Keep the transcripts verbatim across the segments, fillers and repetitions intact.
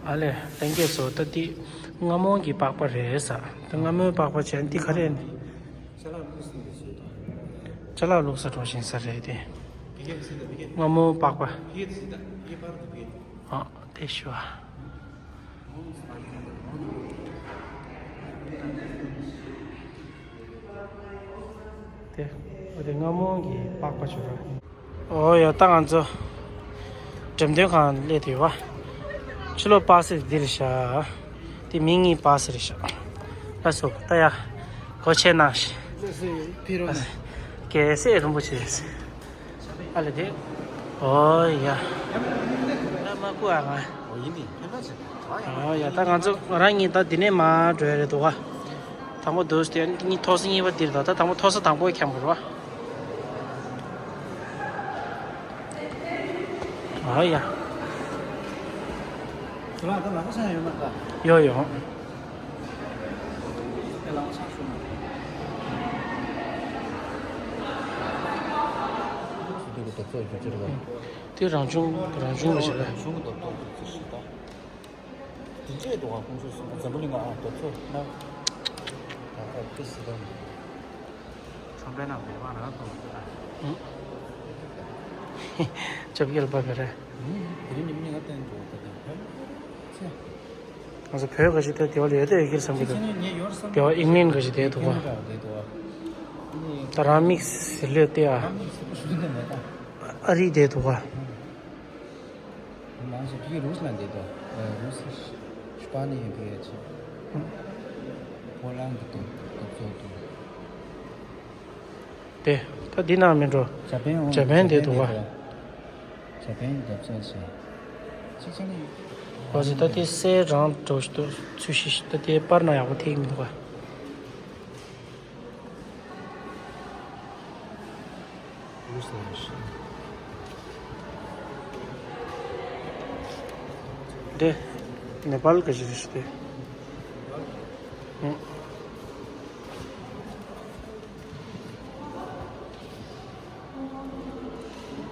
ཨ་ལས། ལྷན་རྒྱས་ཚོ། ད་འདི་རྔ་མོང་གི་པགས་པ་རེད་ཟེར། ད་རྔ་མོང་པགས་པ་བྱས། འདི་ག་རེ་ནི། ཅ་ལག་བླུགས་ས་འགྲོ་བཞིན་ས་རེད་དེ། རྔ་མོང་པགས་པ། ཨ། དེ་ཞུ་བ། དེ། འོ་དེ་རྔ་མོང་གི་པགས་པ་ཞུ་བ། ཨོ་ཡ། ད་ང་ཚོ་འགྲེམས་སྟོན་ཁང་སླེབས་དུས་བ། ཕྱི་ལོགས་པ་སེ་འདི་རེད་ཤག་འདི་མི་གཉིས་པ་སེ་རེད་ཤག་ལགས་སོ། ད་ཡ། སྒོ་ཕྱེ་གནང་ཞིག་ལགས་སོ། ཕི་རོ་ན། རྒྱལ་སྲས་རིན་པོ་ཆེ། ཨ་ལས་དེ། ཨོ་ཡ། ད་མ་ཀུ་ཨ་ང་། ཨོ་ཡིན་ནི་ཕན་ན་ཆེ། ཨོ་ཡ། ད་ང་ཚོ་ང་རང་གཉིས་ད་འདི་ནས་མར་འགྲོ་ཡ་རེད་འདུག་ག་དང་པོ་འདུག་སྟེ། གཉིས་མཐོ་ས་གཉིས་པ་འདིར་འདུག་ད་དང་པོ་མཐོ་ས་དང་པོ་འཁྱམ་དགོས་རེད་བ། ཨ་ཡ། ཁྱོད་རང་ད་ལམ་ཁ་ཆགས་ཡོད་མ་རེད་ད། ཡོད་ཡོད། ད་ལམ་ཁ་ཆགས་ཤོག་མ། དེ་རྡོ་ཚོགས་རྒྱུ་ཆེ་རེད་བ། དེ་རང་བྱུང་རང་བྱུང་རེད་ཤག་རང་བྱུང་གི་རྡོ་ཚོགས་རྒྱུ་ཆེ་ཞིག་ད། དེ་འདྲས་འདུག་ག་ཁོང་ཚོས་གསུངས་པ། འཛམ་བུ་གླིང་ང་རྡོ་ཚོགས་ན། ད་ཁ་ཏི་སི་དང་། ཁྲོམ་པའི་ནང་བེ་བ་རང་གཏོང་གི་ད། ཨུ། ཅབ་ཀེལ་པ་བེ་རེད། ཨུ། དེ་རིང་ཉིན་མོ་ང་བསྟན་འགྲོ་ད་ད་ཧེ། ཚེ། ང་ཚོ་བོད་ག་ཞིག་ད་དེ་བ་ལ་ཡོད་དེ་ཡོད་ཀྱི་རེད་བསམ་གྱི་འདུག་ཚེ་ནི་ངས་ཡོད་བསམ་དེ་བ་ཨིང་ལན་ག་ཞིག་དེ་འདུག་ག་ད་རང་དམིགས་བསལ་ལོས་དེ་ཨ། རང་དམིགས་བསལ་ཞུ་གི་མེད་ད། ཨ་རི་དེ་འདུག་ག་ང་ཚོ་དེ་རུས་ལ་འདི་དོ། རུས། སི་པ་ནི་ཡོད་དེ་ཡོད་ཅེ། ཕོ་ལན་གི་དོ་དོ་ཚོ་དོ། དེ། ད་འདི་ནང་མི་འགྲོ། ཇ་པན། འོང་། ཇ་པན་དེ་འདུག་ག་ཇ་པན་དོ་ཚོ་ཆེ། ཅི་ཆ་ནི། ཨོ་ཟི། ད་དེ་སེ་རང་འགྲོ་ཞིག་འདུག་ཚུལ་ཤིག་ད་དེ་པར་ན་ཡག་པོ་ཐེག་མི་འདུག་ག་འདི་ནེ་པཱལ་ག་ཞིག་རེད་ཤག་དེ། ཨང་།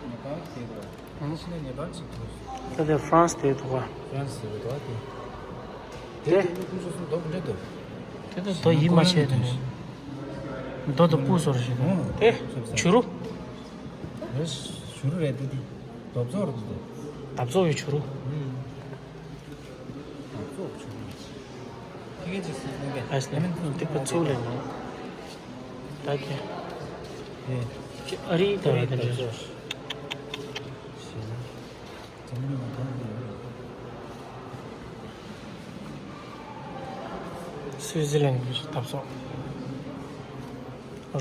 ནེ་པཱལ་དེ་རེད། ཨང་། ཕྱི་ནས་ནེ་པཱལ་ཅིག་ཐུག་སོང་། ད་དེ་ཧྥ་རན་སི་དེ་འདུག་ག་ཧྥ་རན་སི་རེད་འདུག་ག་དེ། དེ། དེ་ནི་ཁོང་ཚོ་གསུམ་རྡོ་ག་འདྲ་འདུག་དེ་ད་རྡོ་ཡིན་མ་ཤེས་དེ་ནི། རྡོ་དང་སྤུ་སོར་ཞིག་འདུག་དེ་བྱུ་རུ། རེད། བྱུ་རུ་རེད་དེ། དེ་རྡོ་བཙོག་རེད་དེ། རྡོ་བཙོག་གི་བྱུ་རུ། རྡོ་བཙོག་བྱུ་རུ། ཁྱི་ཁྱི་ཅིག་སྲིད་སྲིད་པས། ཨ་ནི་ཏིག་པ་ཚུགས་ལས་མང་། ད་དེ། ཨ་རིའི་ད་རེད་དེ་འདྲ། སུའི་ཛི་ལན་གྱི་འདབ་ཚོགས།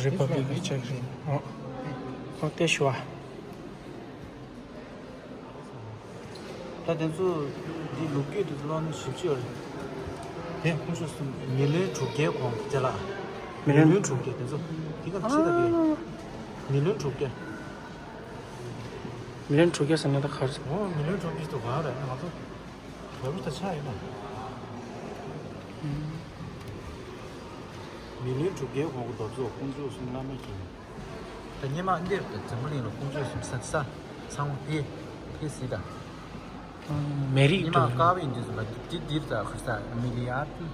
རི་པབ་ལིག་གི་ཅེག་རེད། ཨོ། ཨོ་དེ་ཞུ་བ། ད་དེ་ཚོ་འདི་ལོ་རྒྱུས་དེ་ཚོ་ཀློག་ན་ཞིབ་ཆེ་ཡོད་རེད། དེ་ཁོང་ཚོ་གསུམ་མི་ལོན་དྲུག་བརྒྱའི་གོང་དེ་ལ། མི་ལོན། མི་ལོན་དྲུག་བརྒྱ་དེ་ཚོ་དེ་ག་ཕྱི་ད་པས། མི་ལོན་དྲུག་བརྒྱ། མི་ལོན་དྲུག་བརྒྱ་ཟེར་ན་ད་ག་རེ་ཟེར། འོ་མི་ལོན་དྲུག་བརྒྱ་དེ་ག་རེད། ང་ཚོ་བོད་པ་ད་ཆགས་ཡིན་ན། མི་ལོན་དྲུག་བརྒྱའི་གོང་གི་རྡོ་བཙོག་ཁོང་ཚོ་གསུམ་བླ་མ་ཡིན། ད་སྔོན་མ་འདིར་འཛམ་བུ་གླིང་ལ་ཁོང་ཚོས་གསུམ་ས་ས་ཚང་མ་ཕེ་ཕེ་སྲིད་ད། མེ་རིག་སྔོན་མ་དཀར་པོ་ཡིན་དུས་ཙམ་པ་འདི་འདིར་ད་ཁར་ས་མི་ལི་ཡར་ཏི།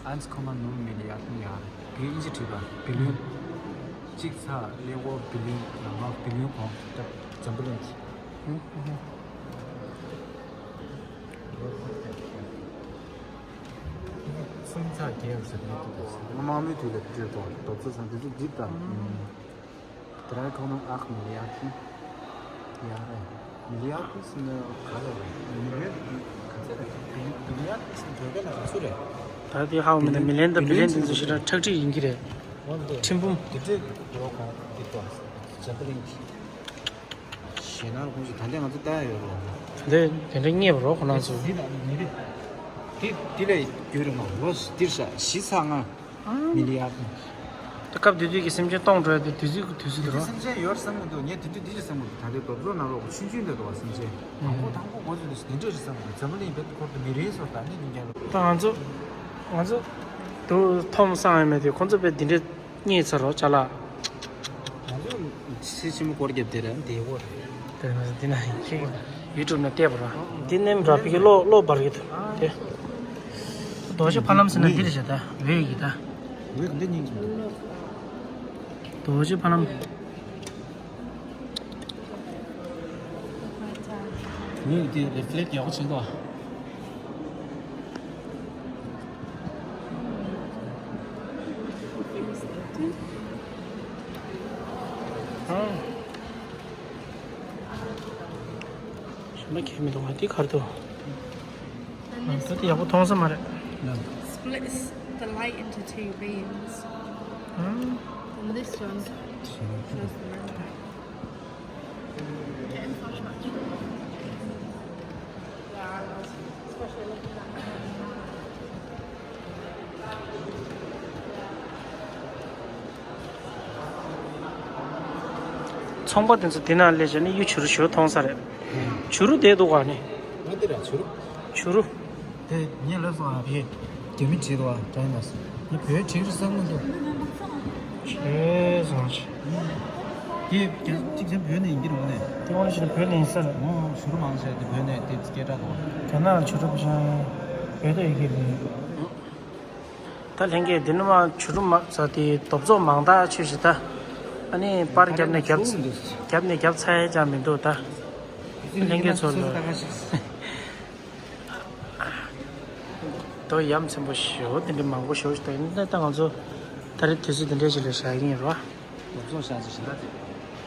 ཨན་ཁོ་མ་ནུ་མི་ལི་ཡར་ཏི་ཡར་དེ་ཨིན་ཇི་བྲིས་པ་བི་ལིའུན། གཅིག་ཚེག་ཀླད་ཀོར་བི་ལིའུན་ནང་ལོགས་བི་ལིའུན་གོང་ད་འཛམ་བུ་གླིང་། སུམ་ཚེག་བརྒྱད་ཟེར་ནས་འདུག་དམག་མིའི་དུས་ལ་འབྲེལ་ཐོག་རྡོ་རྩ་ཚང་དེ་ཚོ་འདི་དང་། དེ་རང་ཁོང་རྣམས་ཨག་མི་ལི་ཡར་ཏི་ཡར་རེད། མི་ལི་ཡར་ཏི་ཟེར་ན་ག་རེ་རེད། མི་ལི་ཡར་ཏི་ག་ཚད་རེད། མི་ལི་ཡར་ཏི་ཟེར་ན་བོད་སྐད་ལ་ག་ཚོད་རེད། ད་དེ་ཧ་གོ་མེད་ན། མི་ལན་དང་བི་ལན་དེ་ཚོ་ཞེ་དྲག་ཁྲག་ཁྲིག་ཡིན་གྱི་རེད། འོན་ཏེ་ཁྲིམས་འབུམ། དེ་འདྲའི་ལོ་གོང་དེ་ཏོ་འཛམ་བུ་གླིང་གི་ཞེད་སྣང་ཁོང་ཚོས་ད་ལྟའི་ང་ཚོ་ལྟ་ཡ་ཡོད་རེད། ད་ལྟའི་དེ་འདྲ་རྙེད་པ་རོགས་ཁོ་རང་ཚོ། འདི་ལ་མི་རེད། འདི་འདི་ལས་རྒྱུ་རེད་མ། ལོ་འདིར་ཤ་བཞི་ཚེག་ལྔ། མི་ལི་ཡར་ཏི། ད་སྐབས་དེ་དུས་ཀྱི་སེམས་ཅན་སྟོངས་འགྲོ་ཡ་དེ་དུས་ཚོད་ཀྱི་དུས་ཚོད་དེ་རོ། སེམས་ཅན་ཡོད་བསམ་གི་འདུག་ངས་དེ་དུས་དེ་ཅི་བསམ་གི་འདུག་ད་ལྟའི་རྡོ་བཙོག་ནང་ལོགས་ཆུང་ཆུང་འདྲ་འདུག་བ། སེམས་ཅན་དང་པོ་དང་པོ་འགོ་ཚུགས་དུས་དེ་འདྲ་རེད་བསམ་གི་འདུག་འཛམ་བུ་གླིང་བེད་ཁོར་དུ་མི་རེད་སོ། ད་ནི་མི་འགྱངས་ལ། ད་ང་ཚོ་ང་ཚོ་དུ་ཐོམ་སང་ཡ་མེད་དེ་ཁོང་ཚོ་བེད་དེ་འདྲ་རྙེད་ཚར་རོ་ཅ་ལག་ང་ཚོ་ཚེ་ཕྱི་མ་སྐོར་རྒྱབ་དེ་ར་འདི་ཧོ་རེད། དེ་ནས་འདི་ན་ཁྱེད་ཡུ་ཊུབ་ན་བལྟས་པ་ར། འདི་ནེམ་ར་ཕི་གི་ལོ་ལོ་བར་གི་ཐུ། དེ། རྡོ་རྗེ་ཕ་ལམ་ཟེར་ན་འདི་རེད་བྱ་ད། འོད་ཀྱི་ད། འོད་འདི་སྙིང་རྗེ་མི་འདུག་རྡོ་རྗེ་ཕ་ལམ། འོད་འདི་རི་ཕི་ལེག་ཡག་པོ་བྱེད་འདུག་ཨ། ཞེ་མ་ཁྱད་མི་འདུག་ཨ། འདི་ག་རེ་འདུག་ང་ཚོ་དེ་ཡག་པོ་མཐོང་ས་མ་རེད། Splits the light into two beams. ཨང་། And this one shows the red light. ཚོང་པ་དེ་ཚོ་དེ་ནང་སླེབས་བྱས་ནས་གཡུ་བྱུ་རུ་ཞོ་མཐོང་ས་རེད། བྱུ་རུ་བསྡད་འདུག་ག་ནི། ང་འདི་ར་བྱུ་རུ། བྱུ་རུ། དེ་ངས་ལབ་སོང་ཨ། དེ་རྒྱ་མི་བྲིས་འདུག་ཨ། དྲན་མ་སོང་། ངས་བོད་བྲིས་རེད་བསམ་གི་འདུག་བྱས་སོང་ཆེ། དེ་རྒྱ་གཅིག་ཀྱང་བོད་ནས་ཡིན་གྱི་རེད་དངོས་གནས། དེ་དངོས་གནས་བྱས་ན་བོད་ནས་ཡིན་ས་རེད། ཨོ་བྱུ་རུ་མང་ཆེ་དེ་བོད་ནས་དེ་སྐད་གྲགས་འདུག་རྒྱ་ནག་ལ་བྱུ་རུ་བྱས་བོད་དུ་ཡོད་ཀྱི་རེད། ད་ལྷན་རྒྱས་འདི་ནི་མ་བྱུ་རུ་མ་ཟ་དེ་རྡོབ་ཚོགས་མང་དག་ཆོས་ཤིག་ད། ཨ་ནི་པར་རྒྱབ་ནས་རྒྱབ་རྒྱབ་ནས་རྒྱབ་ཚར་ཡས་ཅང་མི་འདུག་ད། ལྷན་རྒྱས་ཚོ་ལ། དོ་ཡ་མཚན་པོ་ཞེ་པོ་དེ་འདྲ་མང་པོ་ཞེ་པོ་ཞིག་ད་ཡིན་ད། ད་ང་ཚོ་ད་རེས་དུས་ཚོད་དེ་འདྲ་ཞིག་ལ་བཞག་གི་ཡིན་རོ། ལོ་ཚོགས་བཞག་ཅིག་ཞིག་ད་དེ།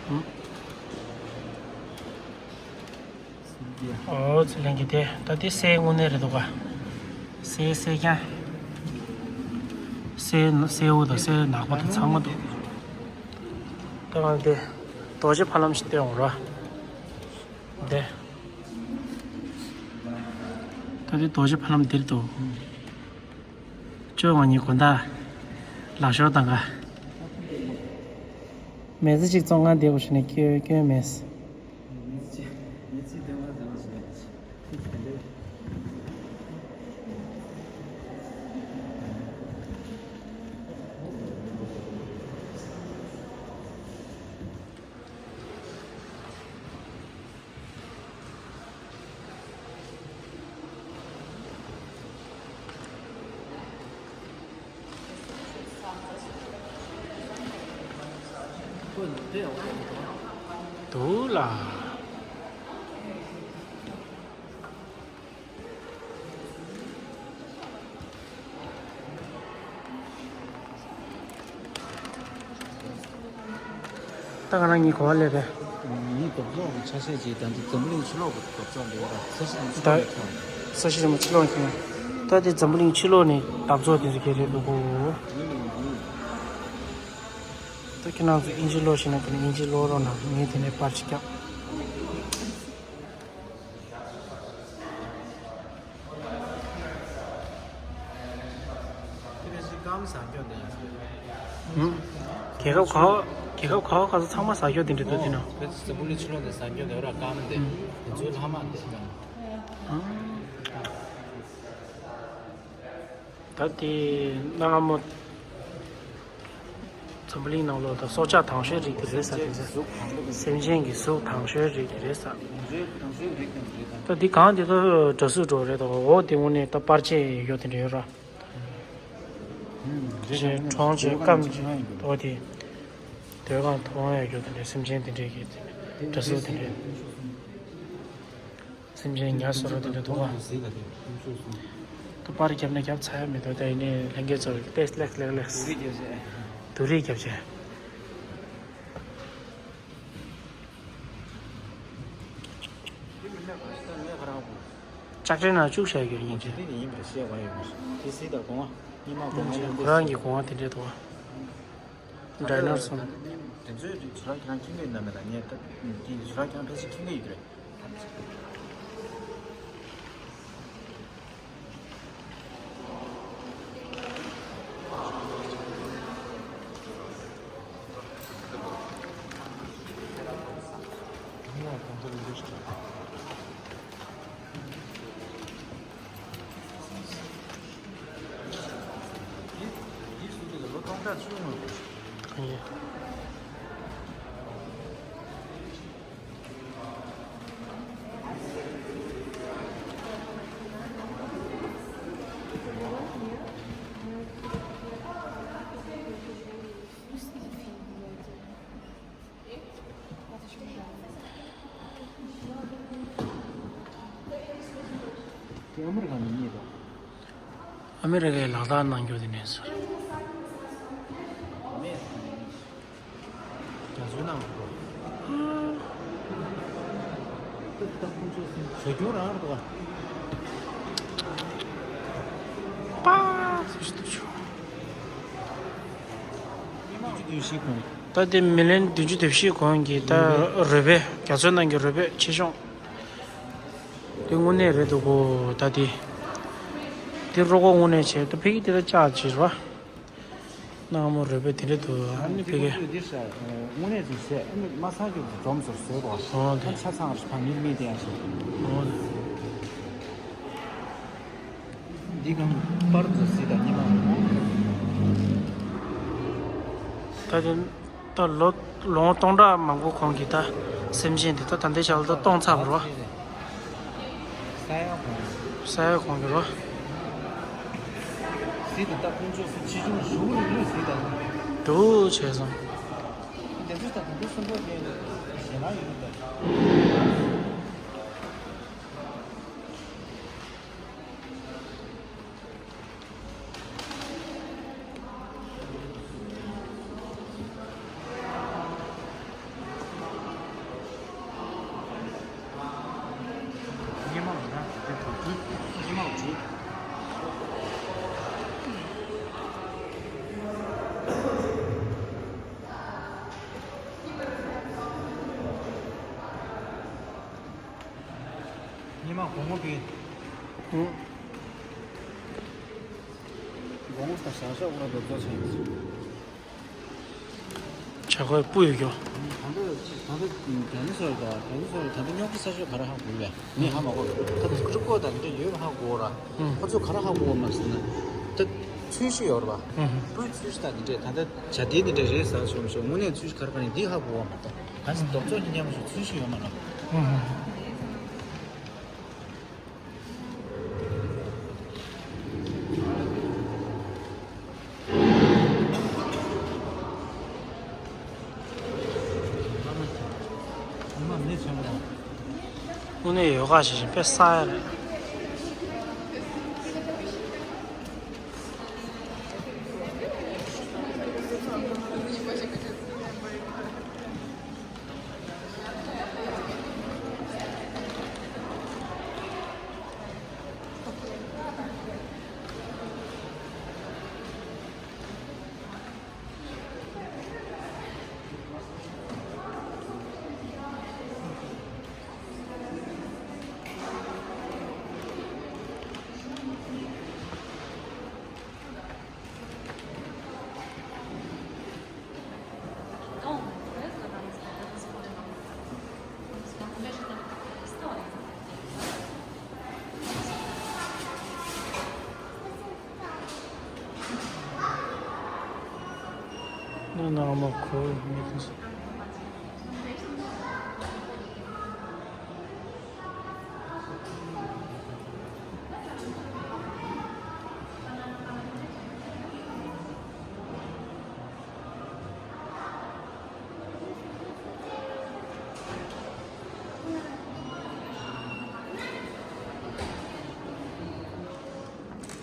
ཨུམ། ཨོ་ཚེ་ལྷན་གྱི་དེ་ད་དེ་སའི་དངོས་གནས་རེད་འདུག་ག་སའི་སའི་རྐྱང་། སའི་སའི་འོ་དང་སའི་ནག་པོ་དང་ཚང་མ་འདུག་ད་ང་དེ་རྡོ་རྗེ་ཕ་ལམ་ཞིག་བསྟན་འོང་རོ། འདི། ད་འདི་རྡོ་རྗེ་ཕ་ལམ་འདིར་འདུག་ཅོ་ང་གཉིས་དགོན་བདག་ལག་ཤོར་དང་ག་མེ་ཙི་གཅིག་བཙོང་ང་བསྡད་པ་ཞིག་ནས་སྐྱོན་སྐྱོན་མེད། འདུག་ལ། ད་ང་རང་གཉིས་ག་པར་སླེབས་པས། ངའི་རྡོབ་ཚོགས་ཀྱི་ཆ་ཤས་ཅིག་ད་ལྟ་འཛམ་བུ་གླིང་ཕྱི་ལོགས་ཀྱི་རྡོབ་ཚོགས་འདི་ཡོད་ར། ས་གཞི་རིན་པོ་ཆེ་ལོག་ལ་ཁྱོད། ས་གཞི་རིན་པོ་ཆེ་ལོག་ཁྱོད། ད་དེ་འཛམ་བུ་གླིང་ཕྱི་ལོགས་ནས་རྡོབ་ཚོགས་དེ་ཚོ་ག་རེ་འདུག་གོ། ད་ཁྱེད་རང་ཚོ་ཨིན་ཇི་ཀློག་ཤེས་ན་དེ་ནས་ཨིན་ཇི་ཀློག་རོགས་གནང་། ངས་དེ་ནས་པར་ཅིག་བརྒྱབ། ཨུམ། རྒྱལ་ཁབ་ག་བ་རྒྱལ་ཁབ་ག་བ་ག་ཚོད་ཚང་མ་ཟ་རྒྱུ་དེ་འདྲ་འདུག་དེ་ནང་། བོད་ཙམ་པོ་ལས་ཕྱི་ལོགས་ནས་ཟ་རྒྱུ་དེ་བ་ར་སྐམ་དེ། ཨུམ། དེ་ཚོའི་ལྷག་མ་དེ་ཡང་། ཨུམ། ད་དེ་གནའ་སྔ་མོ། འཛམ་བུ་གླིང་ནང་ལོགས་དང་སྲོག་ཆགས་དང་ཤོས་རིགས་དེ་རེད་ས་དེ་ཚོ། སེམས་ཅན་གྱི་གཟུགས་དང་ཤོས་རིགས་དེ་རེད་ས། ད་འདི་གང་དེ་ཚོ་འདྲ་གཟུགས་འགྲོ་རེད་དོ། འོ་དེ་དངོས་གནས་ད་པར་ཆས་ཡོད་དེ་འདྲ་ཡོད་ར། དེ་བཞིན་གྲོང་ཆོག་སྐམ་འོ་དེ། དེ་གང་མཐོང་ཡ་ཡོད་དེ་འདྲ། སེམས་ཅན་དེ་འདྲས་ཀྱི་འདྲ་གཟུགས་དེ་འདྲ། སེམས་ཅན་ཉ་ཟེར་བ་དེ་འདྲ་འདུག་ག་ད་པར་བརྒྱབ་ན་བརྒྱབ་ཚར་ཡ་མི་འདུག་ད་ཡིན་ནའི་ལྷན་རྒྱས་ཚོར་ཏེ་ལེགས་ལེགས་ལེགས། སྡུག་རུས་བརྒྱབ་བྱས། ལྕགས་ཁྲའི་ནང་བཅུག་བཞག་རྒྱུ་ཡིན་གྱི། ཁོ་རང་གི་གོང་བ་དེ་འདྲས་འདུག་ག་ཌའི་ནོ་སོར་གསུམ། དེ་ཚོའི་རིགས་ཚུར་ཁྱེད་རང་ཁྱིམ་གྱི་ནང་མེད་ལ་ངས་ད་དེ་ཚུར་ཁྱེད་རང་ཕལ་ཆེར་ཁྱིམ་གྱི་ཡོད་ཀྱི་རེད། ཨ་མི་རི་ཀ་ནས་རྙེད་འདུག་ཨ་མི་རི་ཀའི་ལག་རྟགས་གནང་རྒྱུ་དེ་ནས་ཟེར། རྒྱ་མཚོའི་ནང་དུ། ད་ཁོང་ཚོ་བཟོ་སྐྱོར་རང་རེད་པ། པ་སུ་ཞིག་ཏུ་ཆུ། ད་དེ་མི་ལན་བདུན་ཅུ་དོན་བཞི་གོང་གི་ད་རོལ་པའི་རྒྱ་མཚོའི་ནང་གི་རོལ་པའི་ཆེ་ཆུང་། དེ་དངོས་གནས་རེད་འདུག་གོ། ད་དེ་དེ་རོ་ཀོ་དངོས་གནས་བྱས་ད་ཕ་གི་དེ་ད་ལྕགས་ཅིག་རེད་པ། སྣང་མོ་རོལ་པའི་དེ་འདྲ་འདུག་ཨ་ནི་ཕ་གི། འདི་ས་དངོས་གནས་ཅིག་བྱས་ཨ་ནི་མ་ཚང་རྒྱུ་འཛོམས་སུ་བཟོས་པ། ཨོ་དེ། ཨ་ཆ་ཚང་རེད་ཕ་མིག་མིག་དེ་ཡང་ཞིག་ཨོ་དེ། འདི་གང་པར་དུ་སྲིད་དང་ཉི་མ། ད་དེ་ད་ལོ་ལོ་ངོ་སྟོང་ཕྲག་མང་པོ་གོང་གི་ད་སེམས་ཅན་དེ་ད་ད་ལྟའི་ཆར་ལ་ད་སྟོང་ཚར་བ་རེད་པ། ས་ཡ་གོང་། ས་ཡ་གོང་གི་རེད་པ། སྲིད་དང་ད་ཁོང་ཚོ་སྲིད་ཆེ་ཆུང་ཞུ་རུ་ལུས་སྲིད་དང་། འདུག་བྱས་སོང་། དེ་ཚོ་ད་ད་ལྟ་གསོན་པོ་དེ་ཞེད་སྣང་ཡོད་པ། སྙེ་མ་ལ་ན་དེ་དུ་དུ་སྙེ་མ་ལ་དུ། ཉི་མ་དགོང་མོ་གི། ཧུ། དགོང་མོ་ས་ཞག་ཤོག་ལ་རྡོ་རྫོགས་ཆེན། བྱ་རྒོད་སྤུ་ཡོད་རྒྱུ། ད་ལྟ་ད་ལྟ་རྒྱ་མི་ཚོ་ལ་རྒྱ་མི་ཚོ་ལ་ད་ལྟ་རྙོག་དྲ་ས་ཤོག་ག་རེ་ཧ་གོ་བས་ངས་ཧ་མ་གོ། ད་ལྟ་སྐུ་ཁྲུ་ཀོ་དང་འདི་འདྲ་ཡོད་པ་ཧ་གོ་ར། ཁོ་ཚོ་ག་རེ་ཧ་གོ་བ་མ་ཟེར་ན། ད་ཚུལ་ཤི་ཡོད་ར་བ། སྤུའི་ཚུལ་ཤི་ད་འདི་འདྲས་ད་ལྟ་བྱ་དེ་འདི་འདྲས་རེད་ཟ་ཤོག་མི་ཤོག་དངོས་གནས་ཚུལ་ཤི་ག་རེ་ག་རེ་འདི་ཧ་གོ་བ་མ་གཏོགས་ག་ཚོད་རྡོག་རྩོག་གི་མཉམ་ཞིག་ཚུལ་ཤི་ཡོད་མ་རེད། དངོས་གནས་ཡོ་ག་བྱེད་བཞིན་དཔེ་ས་ཡ་རེད། ནང་མ་ཁོ་མི་དང་།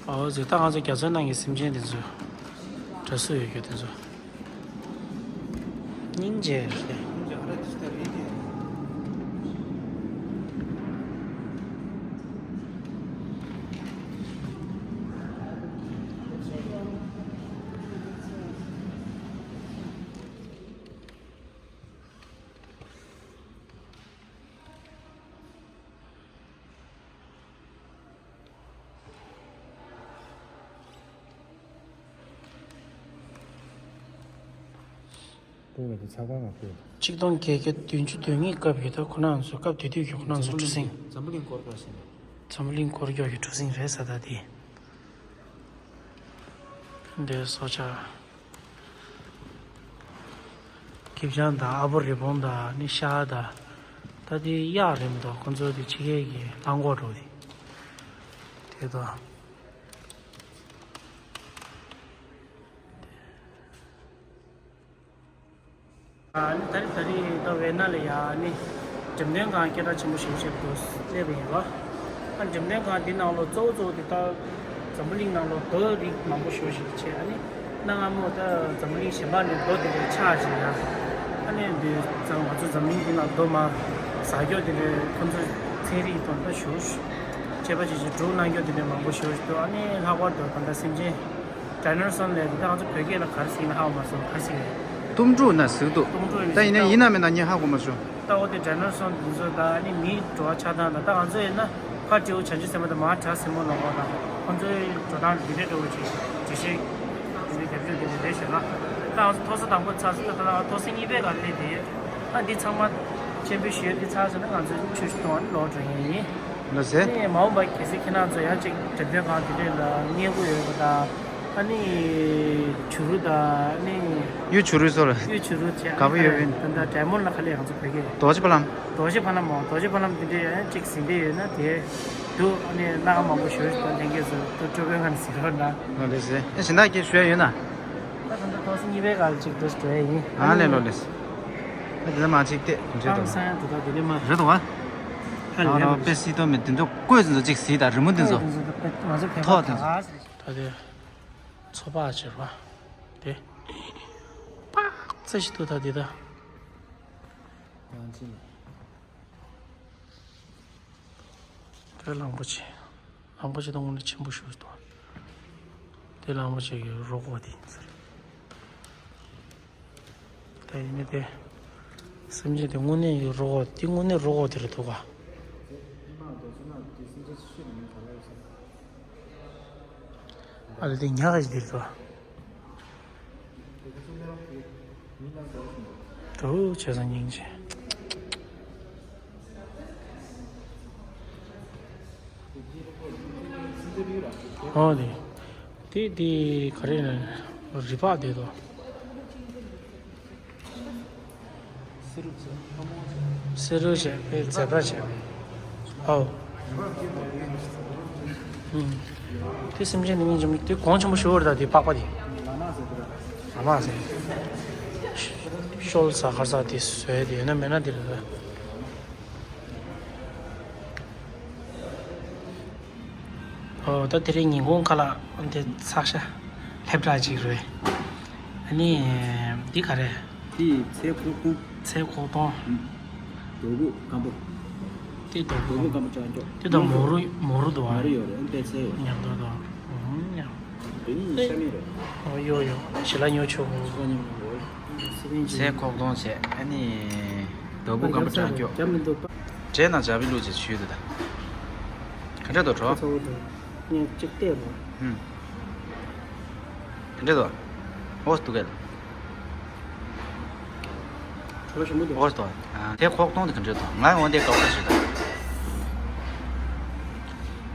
ཨོ་ཟེར་ད་ང་ཚོ་རྒྱ་མཚོའི་ནང་གི་སེམས་ཅན་དེ་ཚོ་གྲྭ་སུ་ཡོད་རྒྱུ་དེ་ཚོ། སྙིང་རྗེ་རེད། སྤོ་བའི་དེ་ཚགས་པར་མ་སྤོས། ཆིག་སྟོང་བརྒྱད་བརྒྱ་བདུན་ཅུ་དོན་གཉིས་སྐབས་ཀྱི་ད་ཁོ་རང་ཚོ་སྐབས་དེ་དུས་ཀྱི་ཁོ་རང་ཚོ་གྲུ་གཟིངས། འཛམ་བུ་གླིང་སྐོར་སྐྱོད་ཟེར་ནས། འཛམ་བུ་གླིང་སྐོར་སྐྱོད་ཀྱི་གྲུ་གཟིངས་རེད་ཟེར་ད་དེ། འདི་སྲོག་ཆགས། སྐྱིབས་ཆང་དང་ཨ་བོ་རི་བོང་དང་ནི་ཤ་དང་། ད་དེ་གཡག་རེད་མི་འདུག་ཁོ་ཚོ་དེ་ཕྱི་རྒྱལ་གྱི་རླངས་འཁོར་འགྲོ་དེ། དེ་དང་། ཨ་ནི་ད་རེས་ད་རེས་ད་ཝེ་ན་ལ་ཡ་ནི་འགྲེམས་སྟོན་ཁང་སྐད་གྲགས་ཆེན་པོ་ཞིག་བྱེད་དུ་སླེབས་པ་ཡིན་ལ། འགྲེམས་སྟོན་ཁང་འདི་ནང་ལོགས་གཙོ་བོ་གཙོ་བོ་དེ་ད་འཛམ་བུ་གླིང་ནང་ལོགས་རྡོ་རིགས་མང་པོ་ཞེ་པོ་ཞིག་བྱས། ཨ་ནི་གནའ་སྔ་མོ་ད་འཛམ་བུ་གླིང་གཞན་པ་ནས་རྡོ་དེ་འདྲ་ཆགས་བྱས་ཡ། ཨ་ནི་འདི་ང་ཚོ་འཛམ་གླིང་འདི་ནང་རྡོ་མ་ཟ་རྒྱུ་དེ་འདྲ་ཁོ་ཚོ་ཚན་རིག་དང་ད་ཞེ་པོ་ཞིག་དཔྱད་པ་ཅིག་ཅིག་སྒྲུག་གནང་རྒྱུ་དེ་འདྲ་མང་པོ་ཞེ་པོ་ཞིག་འདུག་ཨ་ནི་ལྷག་པར་དུ་ད་ལྟ་སེམས་ཅན་ཌའི་ནོ་སོར་ལབ་དེ་ད་ང་ཚོ་བོད་སྐད་ལ་ག་རེ་ཟེར་ཡིན་ན་ཧ་གོ་མ་སོང་། ག་རེ་ཟེར་ཡིན། གཏུམ་འབྲུག་ན་ཟེར་འདུག་གཏུམ་འབྲུག་ཡིན་ད་ཡིན་ན་ཟེར། ཡིན་ན་མིན་ན་ངས་ཧ་གོ་མ་སོང་། ད་འོ་དེ་ཌའི་ནོ་སོར་འདི་ཚོ་ད་ཨ་ནི་མིའི་འགྲོ་བ་ཆགས་སྟངས་དང་ད་ང་ཚོ་ཡིན་ན་ཕར་སྤྲེའུ་བྱང་ཆུབ་སེམས་དཔའ་དང་མར་བྲག་སྲིན་མོ་ལབ་པ་དང་ཁོང་ཚོའི་འགྲོ་སྟངས་འདི་འདྲའི་འདྲ་བོ་ཅིག་འགྲེལ་བཤད་འདི་འདྲའི་རྒྱབ་སྐྱོར་འདི་འདྲ་རེད་ཤག་ན། ད་ང་ཚོ་མཐོ་ས་དང་པོ་ཚར་ཟིན་ད་ད་ལྟ་མཐོ་ས་གཉིས་པའི་སྒང་སླེབས་དེ་ད་འདི་ཚང་མ་སྤྱན་འབུལ་ཞུ་ཡས་འདི་ཚར་ཟིན་ན་ང་ཚོ་ཆུ་ཞིག་གཏོང་བ་ནི་ལོག་འགྲོ་མཁན་ཡིན། ལགས་སེ། ཨ་ནི་མ་འོངས་པ་གལ་སྲིད་ཁྱེད་རང་ཚོ་ཡང་ཅིག་འགྲེམས་སྟོན་ཁང་འདི་འདྲའི་ལ་སྙན་སྐུ་ཡོད་པ་དང་། ཨ་ནི། བྱུ་རུ་དང་ཨ་ནི། གཡུ་བྱུ་རུ་སོགས་ལ། གཡུ་བྱུ་རུ་བྱས། དགའ་པོ་ཡོད་པས། ད་ལྟ་ཌའི་མོན་ཌི་ལ་ག་ལེར་ང་ཚོ་བོད་སྐད། རྡོ་རྗེ་ཕ་ལམ། རྡོ་རྗེ་ཕ་ལམ་མོ། རྡོ་རྗེ་ཕ་ལམ་འདི་འདྲའི་ཡང་གཅིག་ཟིན་བསྡད་ཡོད་ན་དེ་འདུག་ཨ་ནི་སྣ་ཁ་མང་པོ་ཞུ་རེ་དང་ལྷན་རྒྱས་ཚོ་ཏུ་སྤྲོ་པོའི་ངང་ནས་ཟིན་རོགས་གནང་། ཨ་ལེ་སེ། ཨེ་གཞན་དག་གིས་ཞུ་ཡ་ཡོད་ན། ད་ད་ལྟ་ཐོག་སེ་གཉིས་པའི་སྒང་ལ་གཅིག་འདུག་འགྲོ་ཡ་ཡིན། ཨ་ལེ་ལོ་ལེ་སེ། ཨ་དེ་ལ་མ་གཅིག་བལྟས་འདྲེ་ཨང་དང་། སང་ཡང་དེ་དག་དེ་ནས་མ། རེད་དོ་བ། ཧ་ལས་རང་རང་པེ་སི་ཏོ་མེད་དེ་ཚོ་བཀོད་ཚོ་གཅིག་ཟིན་ད་རི་མོ་དེ་ཚོ། ང་ཚོ་བོད་པ་ཐོག་དེ་ཚོ། ག་ད་དེ། ཚོ་པ་ཆེར་བ། དེ། པག་ཙེ་ཞིག་ཏུ་ད་དེ་ད། ཡང་ཅི་ནས། དེ་གླང་པོ་ཆེ། གླང་པོ་ཆེ་དང་དངོས་གནས་ཆེན་པོ་ཞིག་འདུག་དེ་གླང་པོ་ཆེ་གི་རོ་ཁོག་དེ་ཡིན་ཟེར། ད་ཡིན་ནའི་དེ། སེམས་ཅན་དེ་དངོས་གནས་ཀྱི་རོ་ཁོག་དེ་དངོས་གནས་རོ་ཁོག་དེ་རེད་འདུག་ག་ཨ་ལས་དེ་ཉག་ག་ཞིག་དེར་འདུག་འདུག་བྱས་ཙང་སྙིང་རྗེ། ཨོ་དེ། དེ་དེ་ག་རེ་རེད། རི་ཕག་དེ་དོ། སེ་རུ་བྱས། པའི་ཛེ་བྲ་བྱས། ཨོ། ཨུམ། དེ་སེམས་ཅན་ནི་མིན་ཅིག་དེ་གོང་ཆེན་པོ་ཞུ་བར་ད་དེ་པགས་པ་དེ། ལ་མ་ཟེར། ཤོལ་ཟ་ཁར་ཟ་དེ་བཟོས་དེ་ཡོད་ན་མེད་ན་དེ་རེད། ཨོ་ད་དེ་རིང་ཉིན་གུང་ཁ་ལག་འདི་ཚགས་ཤ་ལྷེབ་བྲག་ཅིག་རེད། ཨ་ནི་འདི་ག་རེ། དེ་ཚལ་ཁོག་སྟོང་། ཚལ་ཁོག་སྟོང་། རྡོ་བུ་སྐམ་པོ། དེ་རྡོ་རྡོ་བུ་སྐམ་པོ་ཅག་འཇོག་དེ་དང་མོ་རུ་མོ་རུ་འདུག་ཨ། མོ་རུ་ཡོད་རེད། ཨ་པད་ཚལ་ཡོད། ཉམས་རྡོ་དང་། ཨུམ་ཉམས། དེ་ནི་ཤ་མེད་རེད། ཨོ་ཡོ་ཡོ་ཞི་ལ་ཉོ་ཆོག་གོ། ཤི་ལ་ཉོ་མི་དགོས། ཚལ་ཁོག་སྟོང་བྱས། ཨ་ནི་རྡོ་བུ་སྐམ་པོ་ཅག་འཇོག་རྒྱབ་མི་འདུག་པ། འདྲེ་ན་ཇ་བི་ལུ་ཅེ་ཆུས་དུ་ད། ག་འདྲ་དོ་གྲོ། ཁ་ཚ་བོ་དང་། ངས་གཅིག་བལྟས་རོ། ཧུམ། ག་འདྲ་དོ། ཨོ་སྟུ་གལ། གྲོ་ཞིམ་པོ་འདུག་ཨོ་སྟུ་གལ། དེ་ཁོག་སྟོང་དེ་ག་འདྲ་དོ། ང་འོ་དེ་དཀའ་བ་ཞིག་ད།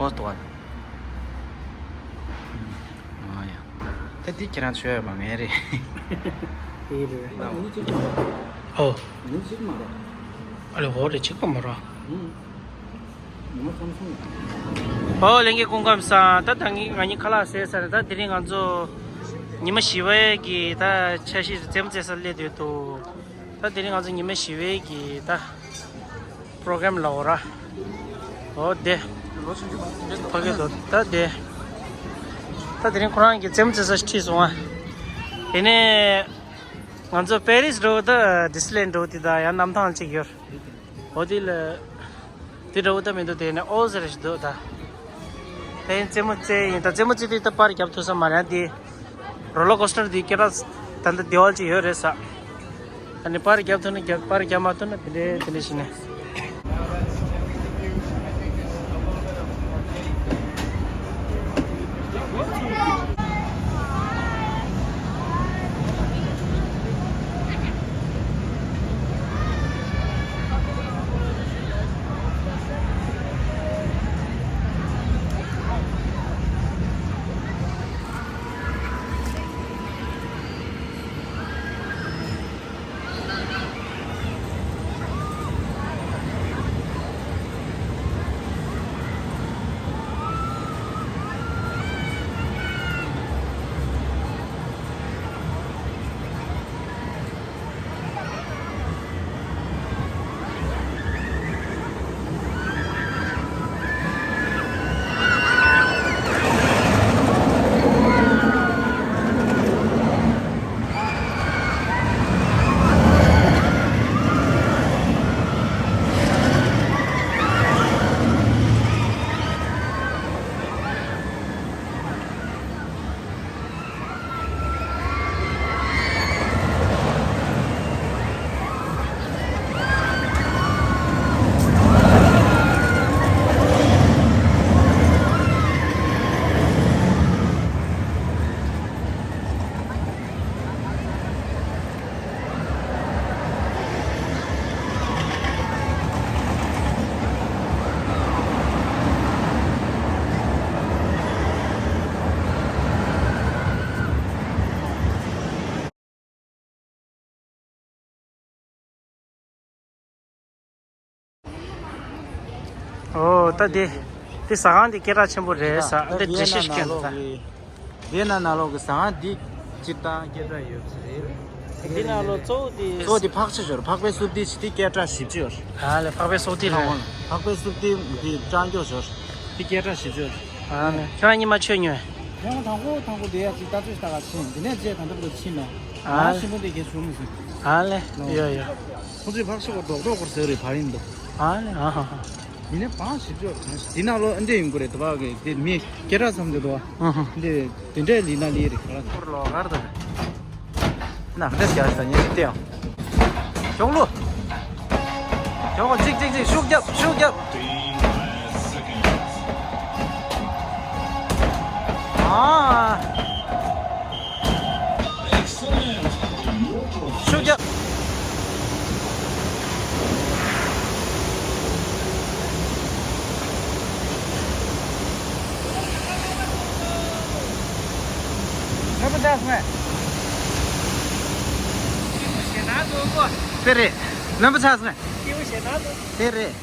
ཨོ་སྟུ་གལ། ཨ་ཡ། ད་འདི་ཁྱེད་རང་ཆོས་མ་ངན་རེད། དེ་རེད། ཨོ། ཨ་ལེ་འོ་རེ་གཅིག་པ་མ་ར། ཨོ་ལྷན་རྒྱས་སྐུ་ཁམས་བཟང་། ད་ད་ང་གཉིས་ཁ་ལག་ཟས་ཚར་ནས་ད་དེ་རིང་ང་ཚོ་ཉི་མ་བཞི་པའི་གི་ད་འཆར་གཞི་རྩེད་མོ་རྩེ་སར་སླེབས་བསྡད་འདུག་ད་དེ་རིང་ང་ཚོ་ཉི་མ་བཞི་པའི་གི་ད་པྲོ་གྲམ་ལ་འོ་ར། འོ་དེ། ཕ་གི་དོ་ད་དེ། ད་དེ་རིང་ཁོ་རང་གི་རྩེད་མོ་རྩེ་ས་ཞིག་ཁྲིད་སོང་ཨ། དེ་ནས། ང་ཚོ་པེ་རིས་འགྲོ་ད་ཌིས་ལེན་འགྲོ་དེ་ད་ཡང་གནམ་ཐང་གཅིག་ཡོད། འོ་དེ་ལ། དེ་འགྲོ་ད་མི་འདུག་དེ་ནས་ཨོ་ཟེར་ཞིག་འདུག་ད། དེ་རྩེད་མོ་རྩེ་ཡིན་ད་རྩེད་མོ་རྩེ་དུས་ད་པར་རྒྱབ་ཐུབ་ས་མ་རེད་དེ། རོ་ལར་ཀོ་སི་ཊར་དེ་སྐད་གྲགས་ད་ལྟ་དེ་བ་ཅིག་ཡོད་རེད་ས། ཨ་ནི་པར་རྒྱབ་ཐུབ་ན་རྒྱབ་པར་རྒྱབ་མ་ཐུབ་ན་དེ་འདྲའི་དེ་འདྲའི་ཞིག་ནས། ཨོ་ད་དེ་དེ་ཟ་ཁང་དེ་སྐད་གྲགས་ཆེན་པོ་རེད་ཟ། ད་འདི་བི་ཡེ་འགྲེལ་ན་བཤད་ནང་སྐྱོན་ལོག་འདུག་ད། གི་བི་ཡེ་ན་ནང་ལོག་གི་ཟ་ཁང་འདི་སྤྱིར་བཏང་སྐད་གྲགས་ཡོད་ས་རེད། འདི་ནང་ལོག་གཙོ་བོ་དེ། གཙོ་བོ་དེ་ཕག་ཕྱེ་ཞོར་ཕག་པའི་སུབ་དེ་ཆི་དེ་སྐད་གྲགས་ཞེ་པོ་ཅིག་ཡོད་རེད། ཨ་ལེ་ཕག་པའི་སུབ་དེ་རེད། ཕག་པའི་སུབ་དེ་དེ་ཀྲང་ཀྱོག་ཞོར་དེ་སྐད་གྲགས་ཞེ་པོ་ཅིག་ཡོད་རེད། ཨ་ལེ་ཁྱེད་རང་གཉིས་མ་མཆོད་ཉོས། ཡང་དང་པོ་དང་པོ་དེ་ཡ་ཅིག་ལྟ་ཚོད་ལྟ་ག་ཕྱིན། དེ་ནས་རྗེས་ད་ལྟ་བར་ཕྱིན་མེད། ཨ་ང་ལེ་ཞིམ་པོ་དེ་གས་བྱུང་མི་སྲིད། ཨ་ལེ་ཡོ་ཡོ། ཁོང་ཚོས་ཕག་ཤི་བ་རྡོག་རྡོག་སྐོར་ཟེར་རེད་བ་ཡིན་འདུག་ཨ་ལེ་ཨ་ཧ་ཧ། མི་ནས་བང་ཞིབ་འཇོག་གང་ཞིག་དེ་ནང་ལོ་ཨ་འདྲས་ཡོང་གི་རེད་དུ་བ་གི་དེ་མི་སྐད་གྲགས་ཙམ་དུ་དུ་བ། ཨ་ཧ། འདི་དེ་འདྲས་ལི་ན་ལི་རེད་ག་ལ་ཐོར་ལོ་གར་དུ་ན་འདྲས་རྒྱག་ས་ཉེ་རེད་དེ་ཡང་། ཞོག་ལུ། ཞོག་ལུ་ཅིག་ཅིག་ཅིག་ཤུགས་རྒྱབ་ཤུགས་རྒྱབ། ཨ། ཤུགས་རྒྱབ། རྣམ་པ་ཆགས་སོང་ངས། དེ་རེད། རྣམ་པ་ཆགས་སོང་ངས། དེ་རེད།